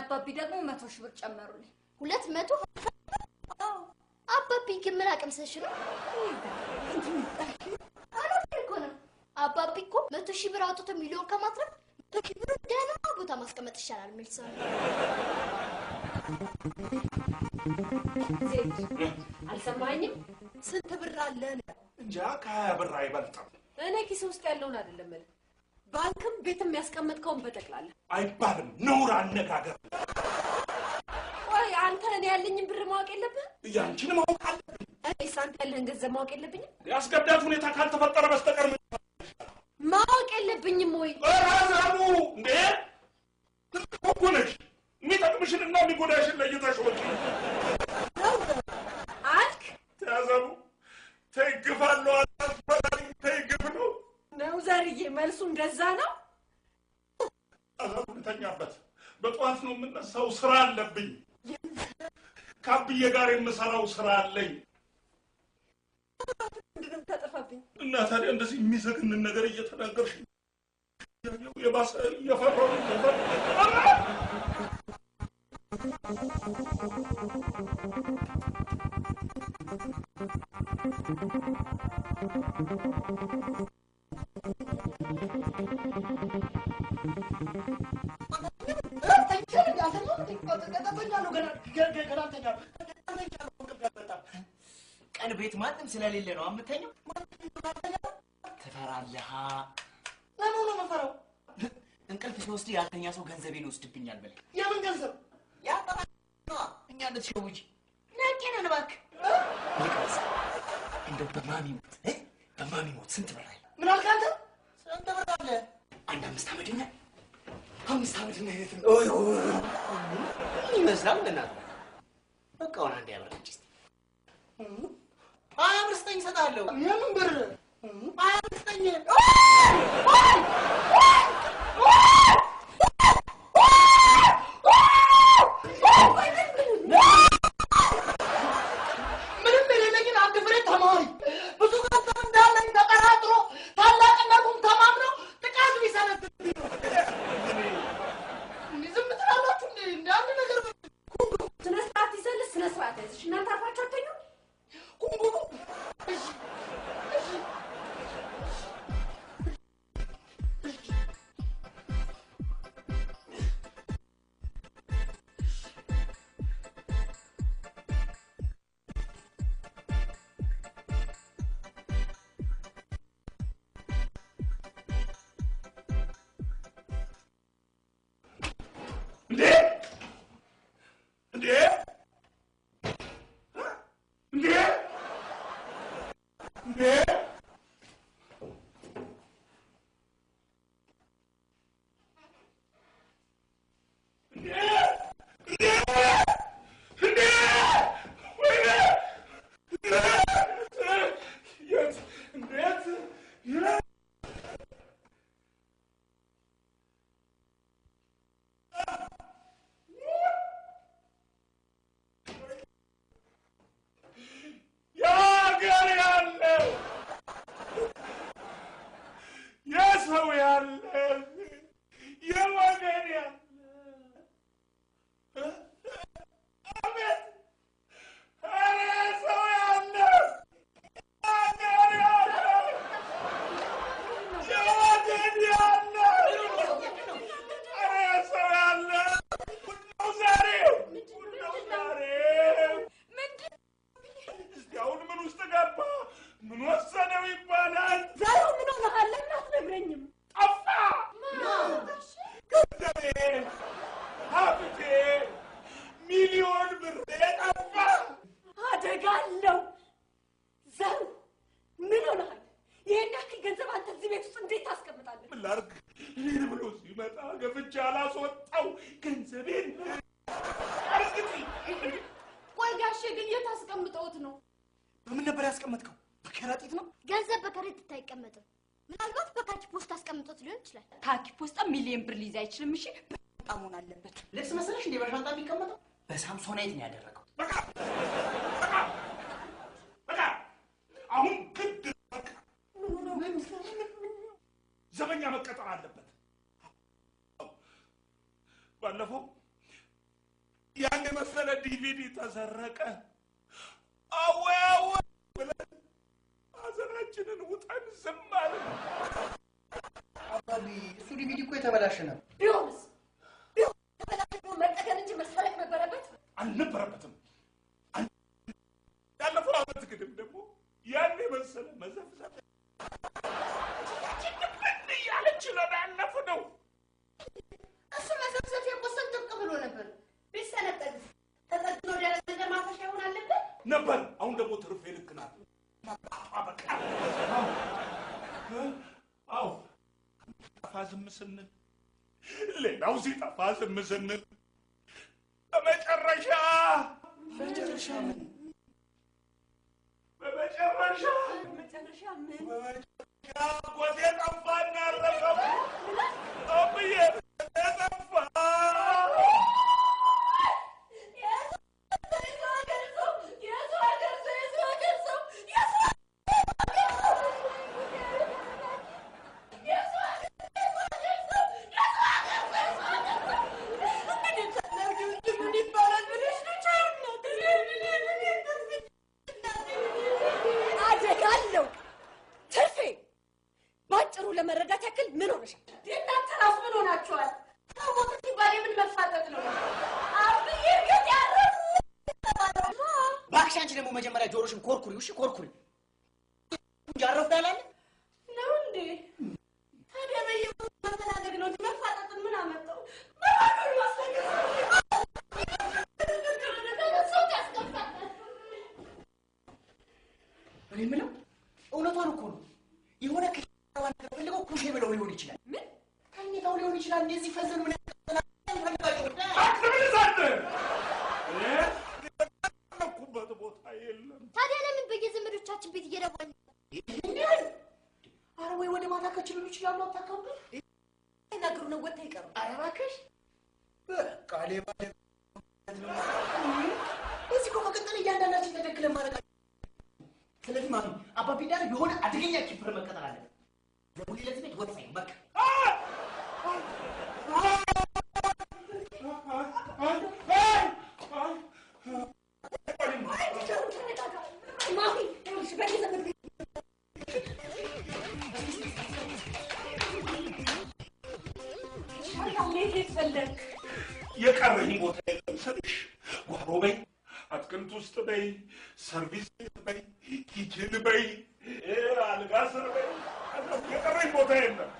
አባቢ ደግሞ 100,000 ብር ጨመሩልኝ። 200? አባቢ ግን ምን አቅምሰሽ ነው? እኮ ነው አባቢ እኮ 100,000 ብር አውጥቶ ሚሊዮን ከማትረፍ 100,000 ብር ደህና ቦታ ማስቀመጥ ይሻላል የሚል ሰው ነው። ዜድ አልሰማኸኝም? ስንት ብር አለ? እንጃ ከ20 ብር አይበልጥም። እኔ ኪስ ውስጥ ያለውን አይደለም ማለት ባንክም ቤትም ያስቀመጥከውን በጠቅላላ አይባልም። ነውር አነጋገር። ቆይ አንተ እኔ ያለኝን ብር ማወቅ የለብህም? ያንቺን ማወቅ አለብኝ። እኔስ አንተ ያለህን ገንዘብ ማወቅ የለብኝም? ያስገዳጅ ሁኔታ ካልተፈጠረ በስተቀር ማወቅ የለብኝም ወይ? ራዛሙ እንዴ ትልቅ ነሽ። የሚጠቅምሽንና የሚጎዳሽን ለይተሽ ወቂ አልክ። ተያዘቡ ተይግፋለሁ አላስፈላጊ ተይግፍ ነው ነው ዘርዬ፣ መልሱ እንደዛ ነው። አዛቡ ልተኛበት። በጠዋት ነው የምነሳው፣ ስራ አለብኝ። ካብዬ ጋር የምሰራው ስራ አለኝ። ምንድነው የምታጠፋብኝ? እና ታዲያ እንደዚህ የሚዘግንን ነገር እየተናገርሽ የባሰ እየፈራሁ ነበር። ቀን ቤት ማንም ስለሌለ ነው አምተኛው። ትፈራለህ? ለምን ነው የምፈራው? እንቅልፍ ሲወስድ ያልተኛ ሰው ገንዘቤን ይወስድብኛል ብለህ። የምን ገንዘብ? ያጠራ እኛ እንድትሸውጂ ነቄ ነን እባክህ። ይልቅስ እንደው በማሚ ሞት በማሚ ሞት ስንት ብር አለ? ምን አልክ አንተ? ስንት ብር አለ? አንድ 5 ዓመት ይሆናል። 5 ዓመት ነው የት ነው? ኦይ ምን ይመስላል? በእናትህ በቃ አሁን አንድ ያብራች እስቲ። 20 ብር ስጠኝ እሰጥሃለሁ። የምን ብር? 20 ብር ስጠኝ። ምንም የሌለኝን አንድ ፍሬ ተማሪ ብዙ ገንዘብ እንዳለኝ ተጠራጥሮ ታላቅነቱን ተማምኖ ጥቃት ሊሰነዝርብኝ ነው። ዝም ትላላችሁ እንዴ? እንደ አንድ ነገር ስነ ስርዓት ይዘልስ ስነ ስርዓት ያዝሽ። እናንተ አርፋችሁ አትተኙም? ኩንጉ እሺ እሺ እንዴ እንዴ እንዴ እንዴ እንዴ ወይኔ የት እንዴት ይላል? የሀገር ያለ የሰው ያለ የወገን ያለ አቤት! ኧረ ሰው ያለ ሀገር ያለ የወገን ያለ ኧረ ሰው ያለ ሁሉ ዛሬ ሁሉ ዛሬ እስቲ አሁን ምን ውስጥ ገባ? ምን ወሰነው ይባላል? ዘሩ ምን ሆነሃል? ለምን አትነግረኝም? ጠፋ ገንዘቤ፣ ሀብቴ፣ ሚሊዮን ብሬ ጠፋ። አደጋ አለው። ዘሩ ምን ሆነሃል? ይሄን ያክል ገንዘብ አንተ እዚህ ቤት ውስጥ እንዴት ታስቀምጣለህ? ምን ላድርግ? እኔን ብሎ ሲመጣ ገፍቼ አላስወጣው ገንዘቤን። አርግቲ ቆይ ጋሼ ግን የት አስቀምጠውት ነው? በምን ነበር ያስቀመጥከው? በከረጢት ነው? ገንዘብ በከረጢት አይቀመጥም። ምናልባት በካኪ ፖስታ አስቀምጦት ሊሆን ይችላል። ካኪ ፖስታ ሚሊዮን ብር ሊይዝ አይችልም። እሺ በጣም መሆን አለበት። ልብስ መሰለሽ እንዴ በሻንጣ የሚቀመጠው? በሳምሶናይት ነው ያደረገው። በቃ በቃ በቃ አሁን ግድ በቃ ዘበኛ መቀጠር አለበት። ባለፈው የመሰለ ዲቪዲ ተሰረቀ። አወይ አወይ ብለን ሐዘናችንን ውጠን ዝም አልን። አባቢ እሱ ዲቪዲ እኮ የተበላሸ ነው። ቢሆንስ ቢሆን ተበላሸ መጠገን እንጂ መሰረቅ ነበረበት? አልነበረበትም። ያለፈው ዓመት ግድም ደግሞ ያን የመሰለ መዘፍዘፍ ምን እያለች ነው ያለፍነው። እሱ መዘፍዘፍ የቆሰል ጥብቅ ብሎ ነበር። ቢሰነጠቅስ ተጠግኖ ደረሰ ማፈሻ ይሆን አለበት ነበር። አሁን ደግሞ ትርፌ ልክ ናት። በቃ አዎ ጠፋ ዝም ስንል ሌላው ሲጠፋ ዝም ስንል በመጨረሻ ምን በመጨረሻ ምን በመጨረሻ አጎቴ ጠፋና አረፈው። አብዬ ጠፋ። አደጋለሁ። ትርፌ ባጭሩ ለመረዳት ያክል ምን ሆነሻል? እናንተ ራሱ ምን ሆናችኋል? ታወቀ ሲባል የምን መፋጠጥ ነው? አብዬ እርግጥ ያረፉ እባክሽ አንቺ ደግሞ መጀመሪያ ጆሮሽን ኮርኩሪ። እሺ ኮርኩሪ እንጂ አረፍኩ ያላለ ነው እንዴ? ታዲያ በየቦታው መፈላለግ ነው እንጂ መፋጠጥን ምን አመጣው? መባሉን ማስለቀስ እኔ የምለው እውነቷን እኮ ነው። የሆነ ክሽዋ ነገር ፈልገው ኩሼ ብለው ሊሆን ይችላል። ምን ተኝተው ሊሆን ይችላል። እንደዚህ ፈዘን ምን ፈልጋቸው ያለኩበት ቦታ የለም። ታዲያ ለምን በየዘመዶቻችን ቤት እየደወልን? አረ ወይ ወደ ማታ ከችልሉ ይችላሉ። አታካብዱ። ነገሩ ነው ወጥተህ ይቀሩ። አረ እባክሽ በቃ ሌባ እዚህ እኮ ከቀጠለ እያንዳንዳችን ተደክለን ማድረግ። ስለዚህ ማሚ አባቢ እንዳለ የሆነ አደገኛ keeper መቀጠር አለበት። ዘቡሊ ለዚህ ቤት ወሳኝ በቃ ማሚ ይኸውልሽ በየዘመድ ቤት ፈለግ የቀረኝ ቦታ የለም ስልሽ ጓሮ በይ፣ አትክልት ውስጥ በይ፣ ሰርቪስ ቤት በይ፣ kitchen በይ፣ አልጋ ስር በይ፣ የቀረኝ ቦታ የለም።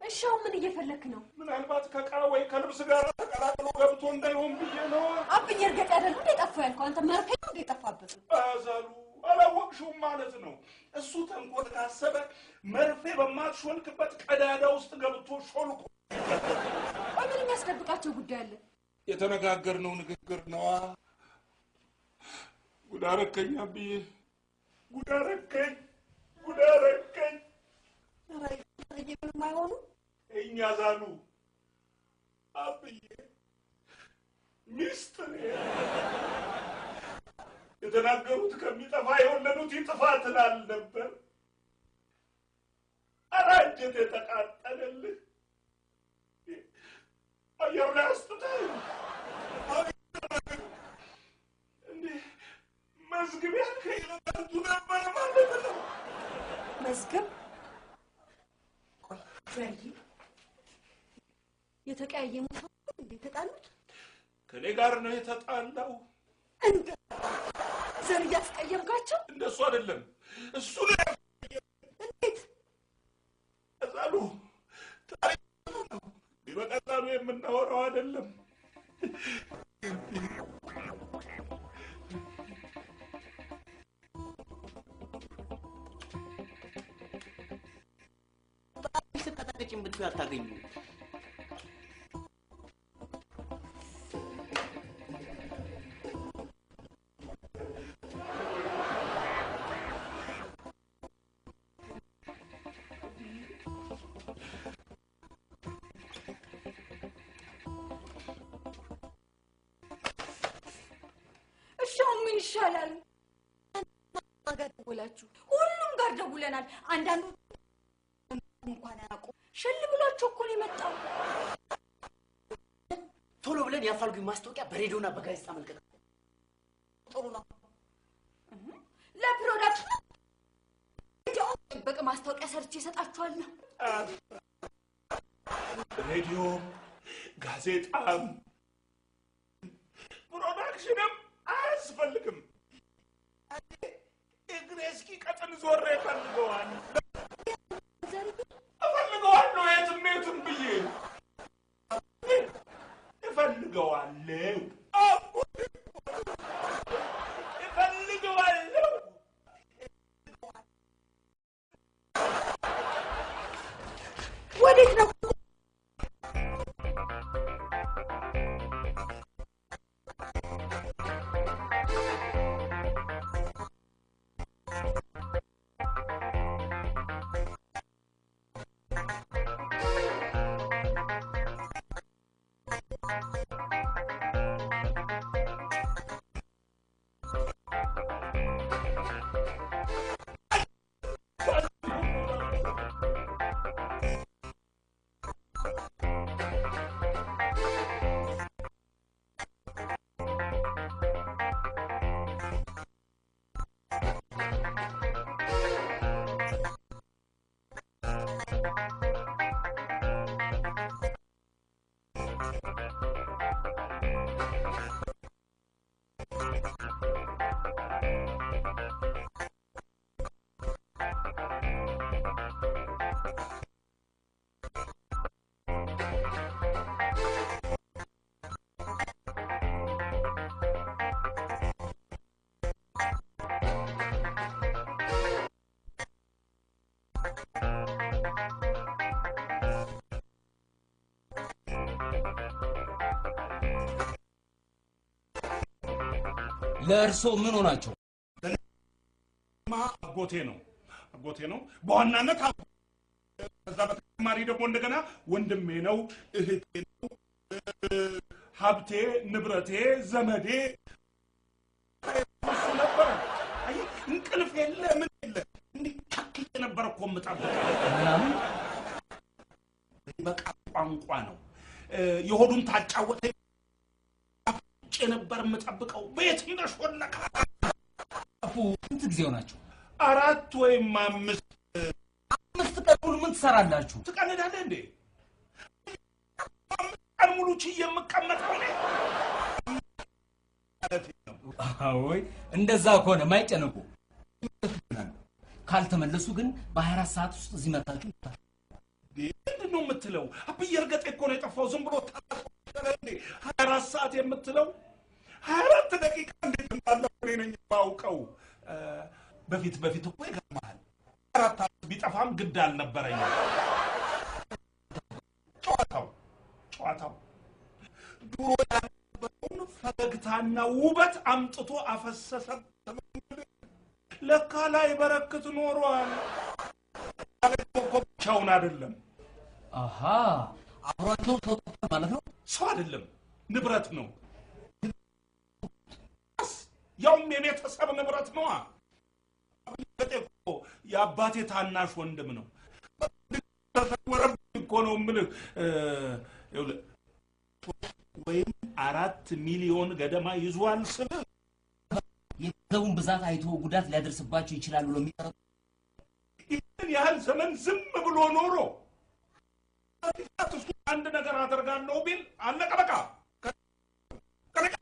እሺ አሁን ምን እየፈለክ ነው? ምናልባት ከዕቃ ወይ ከልብስ ጋር ተቀላቅሎ ገብቶ እንዳይሆን ብዬ ነው። አብዬ እርገጥ አይደል እንደ ጠፋው ያልከው አንተ መርፌ ነው እንደ ጠፋበት? አዛሉ አላወቅሽውም ማለት ነው። እሱ ተንኮል ካሰበ መርፌ በማትሾልክበት ቀዳዳ ውስጥ ገብቶ ሾልኮ። ቆይ ምን የሚያስደብቃቸው ጉዳይ አለ? የተነጋገርነው ንግግር ነዋ። ጉድ አረከኝ አብዬ፣ ጉድ አረከኝ፣ ጉድ አረከኝ። ምንም አይሆኑ። እኛ ዛሉ አብዬ ሚስጥር የተናገሩት ከሚጠፋ የወለዱት ይጥፋ ትላል ነበር። ኧረ አንጀት የተቃጠለልህ አየር ላይ አስጥተህ እንዴ መዝግብ ያልከኝ ለከንቱ ነበር ማለት ነው። መዝገብ ዘርዬ የተቀያየሙ ሰው እንዴ የተጣሉት? ከኔ ጋር ነው የተጣላው። እንደ ዘር እያስቀየምካቸው? እንደሱ አይደለም እሱ ነው። እንዴት ቀላሉ ታሪክ ነው። በቀላሉ የምናወራው አይደለም። ስትቀጠቅጭም ብትይው አታገኙም። እሺ አሁን ምን ይሻላል? ጋር ደውላችሁ ሁሉም ጋር ደውለናል። አንዳንዱ እንኳን አያውቁም። ሽል ብሏቸው እኮ ነው የመጣው። ቶሎ ብለን ያፋልጉኝ ማስታወቂያ በሬዲዮና በጋዜጣ መልቀቅ ጥሩ ነው። ለ production በቃ ማስታወቂያ ሰርቼ እሰጣችኋለሁ። ሬዲዮም ጋዜጣም production ም አያስፈልግም። እግሬ እስኪቀጥን ዞሬ እፈልገዋለሁ እፈልገዋለሁ የትም የትም ብዬ እፈልገዋለሁ እፈልገዋለሁ። ወዴት ነው? ለእርሶ ምን ሆናቸው? አጎቴ ነው አጎቴ ነው በዋናነት። ከዛ በተጨማሪ ደግሞ እንደገና ወንድሜ ነው፣ እህቴ ነው፣ ሀብቴ፣ ንብረቴ፣ ዘመዴ እሱ ነበረ። አየህ እንቅልፍ የለ ምን የለ እንዲህ ታክዬ ነበር እኮ የምጠብቀው ምናምን በቃ ቋንቋ ነው የሆዱን ታጫወተ ነበር የምጠብቀው። ቤት እንደሾለከ ስንት ጊዜ ሆናችሁ? 4 ወይም 5። 5 ቀን ሙሉ ምን ትሰራላችሁ? ትቀልዳለህ እንዴ? 5 ቀን ሙሉ ችዬ የምቀመጠው እኔ? ወይ እንደዛ ከሆነ ማይጨነቁ። ካልተመለሱ ግን በ24 ሰዓት ውስጥ እዚህ መታችሁ። ምንድን ነው የምትለው? አብዬ እርገጤ እኮ ነው የጠፋው። ዝም ብሎ እንዴ 24 ሰዓት የምትለው? 24 ደቂቃ እንዴት እንዳለ እኔ ነኝ የማውቀው። በፊት በፊት እኮ ይገርምሃል 4 ዓመት ቢጠፋም ግድ አልነበረኝም። ጨዋታው ጨዋታው ድሮ ያልነበረውን ፈገግታና ውበት አምጥቶ አፈሰሰ። ለካ ላይ በረክት ኖሯል። ብቻውን አይደለም። አሃ አብሯቸው ሰው ጠፍቷል ማለት ነው። ሰው አይደለም ንብረት ነው። ያውም የቤተሰብ ንብረት ነዋ። የአባቴ ታናሽ ወንድም ነው። ተሰወረብኝ እኮ ነው የምልህ። ወይም 4 ሚሊዮን ገደማ ይዟል ስልህ የገንዘቡን ብዛት አይቶ ጉዳት ሊያደርስባቸው ይችላል ብሎ የሚጠረጥሩ ይህን ያህል ዘመን ዝም ብሎ ኖሮ እሱ አንድ ነገር አደርጋለሁ ቢል አለቀ በቃ። በቃ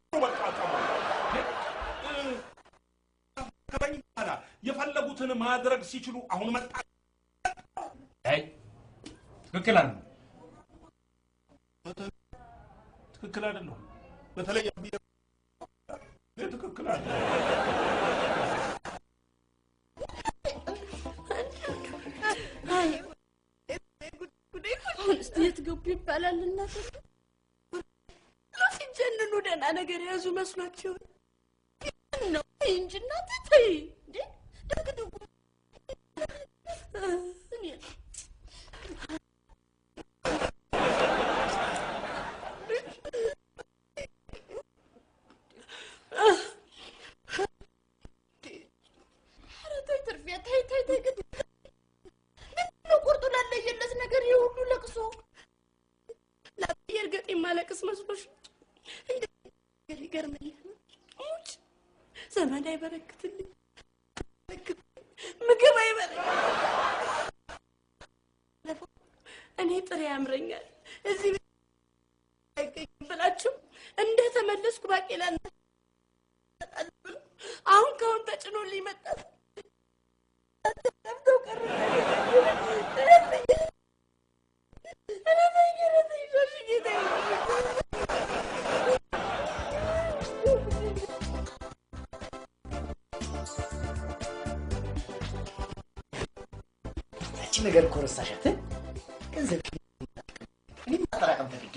የፈለጉትን ማድረግ ሲችሉ አሁን መጣ። አይ ትክክል አይደለም፣ ትክክል አይደለም። በተለይ ትክክል አይደለም። አሁን እስቲ የት ገቡ ይባላል። እናት ሲጀንኑ ደህና ነገር የያዙ መስሏቸው ነው እንጂ እናት ተይ እንዴ ደግ ደጉ እኔ ኧረ ተይ ትርፊያ ተይ ተይ ተይ ግን ምነው ቁርጡ ላለየለት ነገር ይሄ ሁሉ ለቅሶ? ለአብዬ እርገጤ የማለቅስ መስሎሽ? እንደ ይገርመኛል። ሙች ዘመን አይበረክትልኝ፣ ምግብ አይበረክት። እኔ ጥሬ ያምረኛል እዚህ አይገኝም ብላችሁ እንደ ተመለስኩ ባቄላ አሁን ካሁን ተጭኖልኝ መጣ። ተጠምተው ቀረ። ያቺ ነገር እኮ ረሳሻት። ገንዘብ እኔ ማጠራቀም ፈልጌ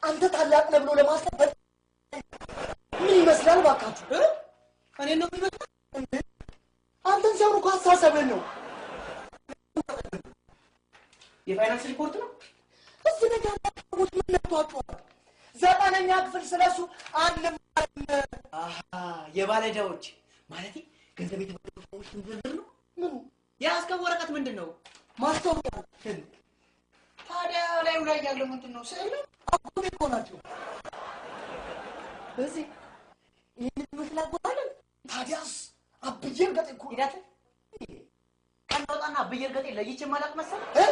አንተ ታላቅ ነህ ብሎ ለማሰብ ምን ይመስላል ባካችሁ? እኔ ነው የሚመስለው? አንተን ሲያወሩ እኮ አስተሳሰብህን ነው። የፋይናንስ ሪፖርት ነው። እዚህ ነገር ሰዎች ምን ነክቷቸዋል? 9ኛ ክፍል ስለሱ አንማርም። አሃ የባለዕዳዎች ማለቴ ገንዘብ የተበደሩ ሰዎች ዝርዝር ነው። ምኑ የያዝከው ወረቀት ምንድን ነው? ማስታወቂያ ነው። ታዲያ ላዩ ላይ ያለው ምንድን ነው? ስዕል ነው? አጎቴ እኮ ናቸው። በዚህ ይህንን ይመስል አጎት አለን። ታዲያስ አብዬ እርገጤ እኮ ሂዳት ቀንዳውጣና አብዬ እርገጤ ለይቼ የማላውቅ መሰለህ?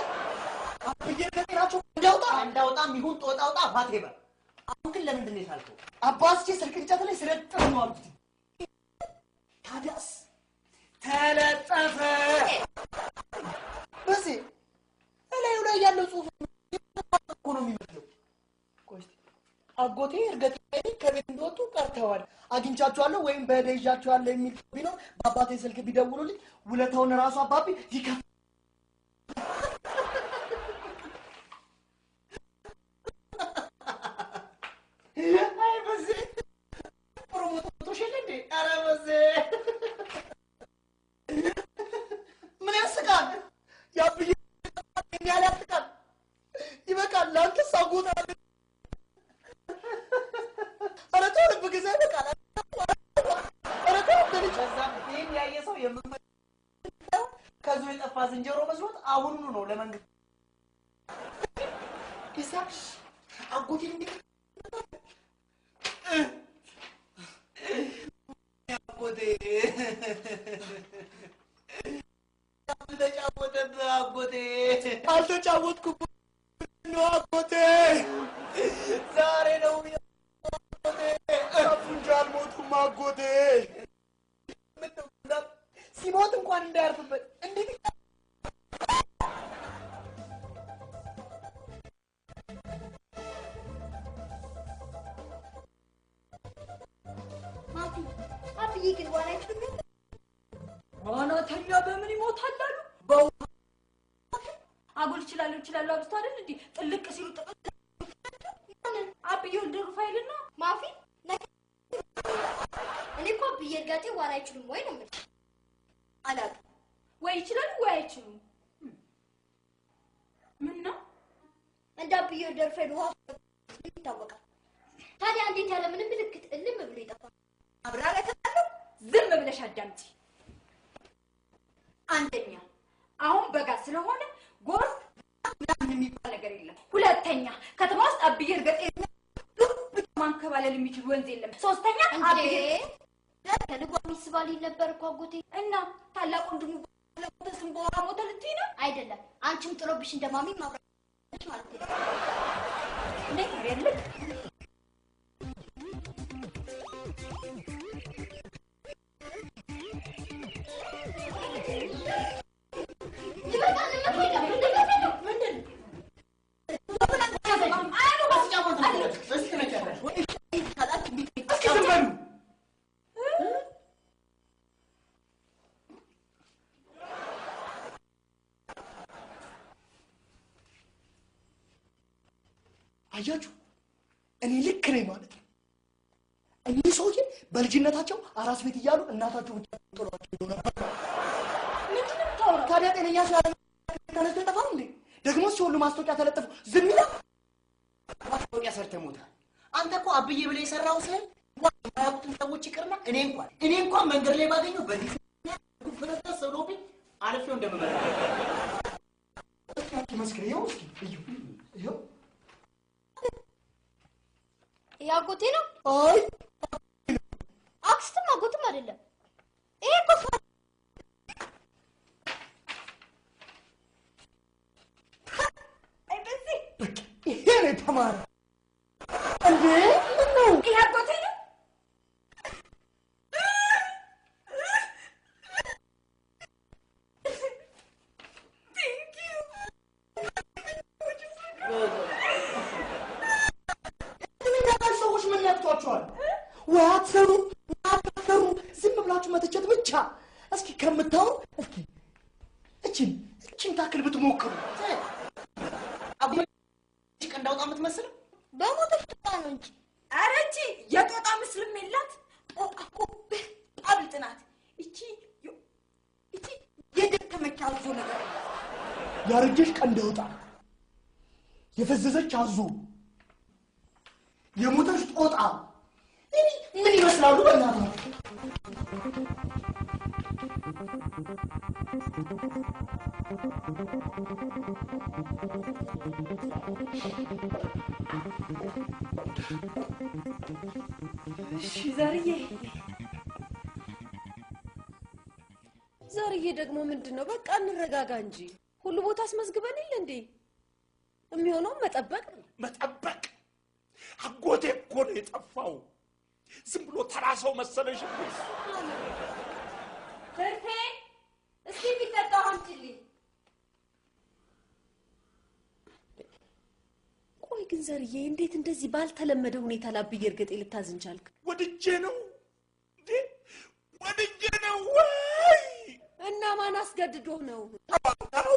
አብዬ እርገጤ ናቸው። ቀንዳውጣ ቀንዳውጣም ይሁን ጦጣውጣ whatever። አሁን ግን ለምንድን ነው የሳልከው? አባስቼ ስልክ እንጨት ላይ ስለጥፍ ነው አልኩት። ታዲያስ ተለጠፈ። በዚህ እላዩ ላይ ያለው ጽሁፍ እኮ ነው የሚመስለው። ቆይ እስኪ አጎቴ እርገጤ ከቤት እንደወጡ ቀርተዋል፣ አግኝቻቸዋለሁ ወይም በዕዳ ይዣቸዋለሁ የሚል ቢኖር በአባቴ ስልክ ቢደውሉልኝ ውለታውን ራሱ አባቢ ይከፍላል። አይ በዚህ promote የለ እንዴ? ኧረ በዚህ ምን ያስቃል? ያብዬ ያህል ያስቃል። ይበቃል። ለአንተስ አጎት አለ። ኧረ ተው ልብ ግዛ፣ ይበቃል። ኧረ ተው አንተ ልጅ። በዛም ይህን ያየ ሰው የምመ- ከዙ የጠፋ ዝንጀሮ መስሎት አሁኑኑ ነው ለመንግስት ይሳቅ አጎቴን እንዴት አጎቴ ተጫወተብህ አጎቴ። አልተጫወትኩም ነው አጎቴ። ዛሬ ነው አጎቴ። ጠፉ እንጂ አልሞቱም አጎቴ። ምነው ሲሞት እንኳን እንዳያርፍበት እንዴት ማፊ አብዬ ግን ዋና አይችልም ነበር? ዋናተኛ በምን ይሞታል አሉ? በውሃ አጉል እችላለሁ እችላለሁ አብዝቶ አይደል እንዴ ጥልቅ ሲሉ ጥቅል አብዬ ወልደ ሩፋኤልና ማፊ እኔ እኮ አብዬ እርገጤ ዋና አይችሉም ወይ ነው የምልህ። አላውቅም። ወይ ይችላሉ ወይ አይችሉም። ምን ነው እንደ አብዬ ወልደ ሩፋኤል ውሃ ይታወቃል። ታዲያ እንዴት ያለ ምንም ምልክት እልም ብሎ ይጠፋል? አብራራታለሁ። ዝም ብለሽ አዳምጪ። አንደኛ አሁን በጋ ስለሆነ ጎርፍ ምናምን የሚባል ነገር የለም። ሁለተኛ ከተማ ውስጥ አብዬ እርገጤ ማንከባለል የሚችል ወንዝ የለም። ሶስተኛ እንዴ አብዬ ከልጓም ይስባል ይል ነበር እኮ አጎቴ። እና ታላቅ ወንድሙ ሞተ ስም በውሃ ሞተ ልትይ ነው? አይደለም አንቺም ጥሎብሽ እንደማሚ ማብራራት ማለት ነው። ነይ አይደለም ይበቃል። ምንድን ነው? እስኪ ዝም በሉ። አያችሁ፣ እኔ ልክ ነኝ ማለት ነው። እኒህ ሰውዬ በልጅነታቸው አራስ ቤት እያሉ እናታቸው ብቻ ጥሏቸው ሄደው ነበር። ምንድን ነው የምታወራው? ታዲያ ጤነኛ ሰው ያለ ተነስቶ ይጠፋል እንዴ? ደግሞ ሲሆኑ ማስታወቂያ ተለጥፎ ዝም ይላል? ማስታወቂያ ሰርተህ ሞታል። አንተ እኮ አብዬ ብለህ የሰራው ስዕል እንኳን የማያውቁትን ሰዎች ይቅርና እኔ እንኳን መንገድ ላይ ባገኘው በዚህ ፍረስ ብሎብኝ አልፌው እንደምመጣ እስኪ አንቺ መስክሪ። ይኸው እስኪ እዩ፣ ይኸው ይሄ አጎቴ ነው? አይ አክስትም አጎትም አይደለም። ይሄ እኮ አይ በዚህ በቃ ይሄ ነው የተማረ እንዴ? ምን ነው ይሄ አጎቴ ነው? Thank you. የሚናቃል ሰዎች ምን ነክቷቸዋል? ወይ አትሰሩ ወይ አታሰሩ፣ ዝም ብላችሁ መተቸት ብቻ። እስኪ ከምታወሩ እስኪ እችን ታክል ብትሞክሩ። አጉል ቀንድ አውጣ የምትመስለው በሞተች ጦጣ ነው እንጂ። ኧረ እቺ የጦጣ ምስልም የላት። ጦጣ እኮ በጣም ብልጥ ናት። እቺ የደከመች አዞ ነገር ያረጀች ቀንድ አውጣ፣ የፈዘዘች አዞ፣ የሞተች ጦጣ እኔ ምን ይመስላሉ? በእናትህ እሺ ዘርዬ፣ ዘርዬ ደግሞ ምንድን ነው? በቃ እንረጋጋ እንጂ ሁሉ ቦታ አስመዝግበን የለ እንዴ? የሚሆነው መጠበቅ ነው። መጠበቅ አጎቴ እኮ ነው የጠፋው። ዝም ብሎ ተራ ሰው መሰለሽ እንዴ? ትርፌ፣ እስኪ የሚጠጣው አምጪልኝ። ቆይ ግን ዘርዬ እንዴት እንደዚህ ባልተለመደ ሁኔታ ላብዬ እርገጤ ልታዝን ቻልክ? ወድጄ ነው እንዴ? ወድጄ ነው ወይ? እና ማን አስገድዶ ነው? ጨዋታው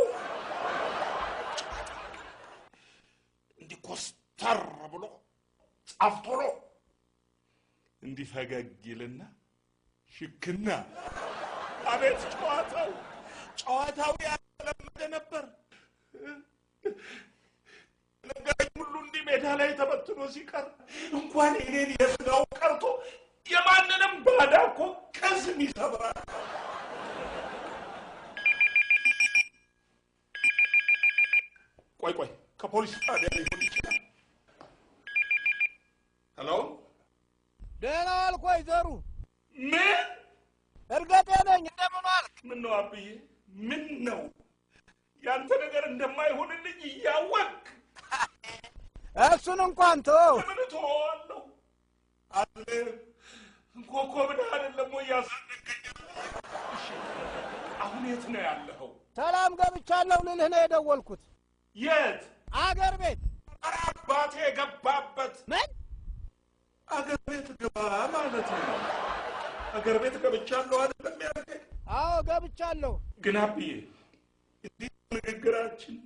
እንዲህ ኮስተር ብሎ ጻፍቶ ነው እንዲህ ፈገግ ይልና ሽክና። አቤት ጨዋታው! ጨዋታው ያልተለመደ ነበር። ነገረኝ ሁሉ እንዲህ ሜዳ ላይ ተበትኖ ሲቀር እንኳን የኔን የስጋው ቀርቶ የማንንም ባዳ እኮ ቅስም ይሰብራል። ቆይ ቆይ፣ ከፖሊስ ጣቢያ ሊሆን ይችላል። Hello፣ ደህና ዋልክ ወይ ዘሩ? ምን እርገጤ ነኝ። እንደምን ዋልክ? ምን ነው አብዬ፣ ምን ነው ያንተ ነገር እንደማይሆንልኝ እያወቅህ እሱን እንኳን ተወው። ለምን እተወዋለሁ? አለ ኮከብ ነህ አይደለም ወይ ያሳደገኝ? እሺ አሁን የት ነው ያለኸው? ሰላም ገብቻለሁ ልልህ ነው የደወልኩት። የት? አገር ቤት። ኧረ አባቴ የገባበት ምን አገር ቤት ግባ ማለት ነው። አገር ቤት ገብቻለሁ አይደለም ያልከኝ? አዎ ገብቻለሁ። ግን አብዬ እንዲህ ንግግራችን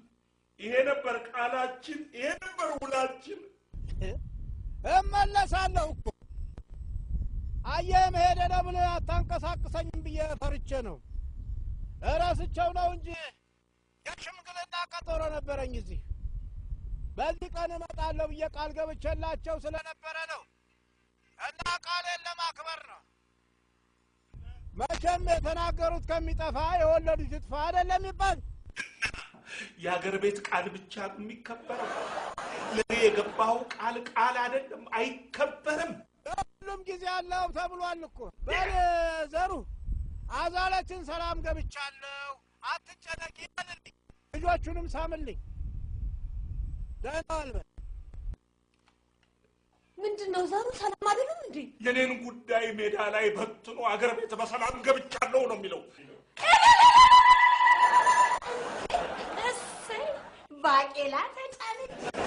ይሄ ነበር ቃላችን፣ ይሄ ነበር ውላችን። እመለሳለሁ እኮ አየህ፣ መሄዴ ነው ብለህ አታንቀሳቅሰኝም ብዬ ፈርቼ ነው። እረስቸው ነው እንጂ የሽምግልና ቀጠሮ ነበረኝ እዚህ። በዚህ ቀን እመጣለሁ ብዬ ቃል ገብቼላቸው ስለነበረ ነው እና ቃሌን ለማክበር ነው። መቼም የተናገሩት ከሚጠፋ የወለዱት ይጥፋ አይደለም ይባል። የአገር ቤት ቃል ብቻ ነው የሚከበረው። ለእኔ የገባኸው ቃል ቃል አይደለም፣ አይከበርም። ሁሉም ጊዜ አለው ተብሏል እኮ። በል ዘሩ፣ አዛለችን ሰላም ገብቻለሁ፣ አትጨነቂ በልልኝ፣ ልጆቹንም ሳምልኝ። ደህና ዋል በል። ምንድን ነው ዘሩ፣ ሰላም አይደለም እንዴ? የኔን ጉዳይ ሜዳ ላይ በትኖ አገር ቤት በሰላም ገብቻለሁ ነው የሚለው። እሰይ ባቄላ ተጫነች።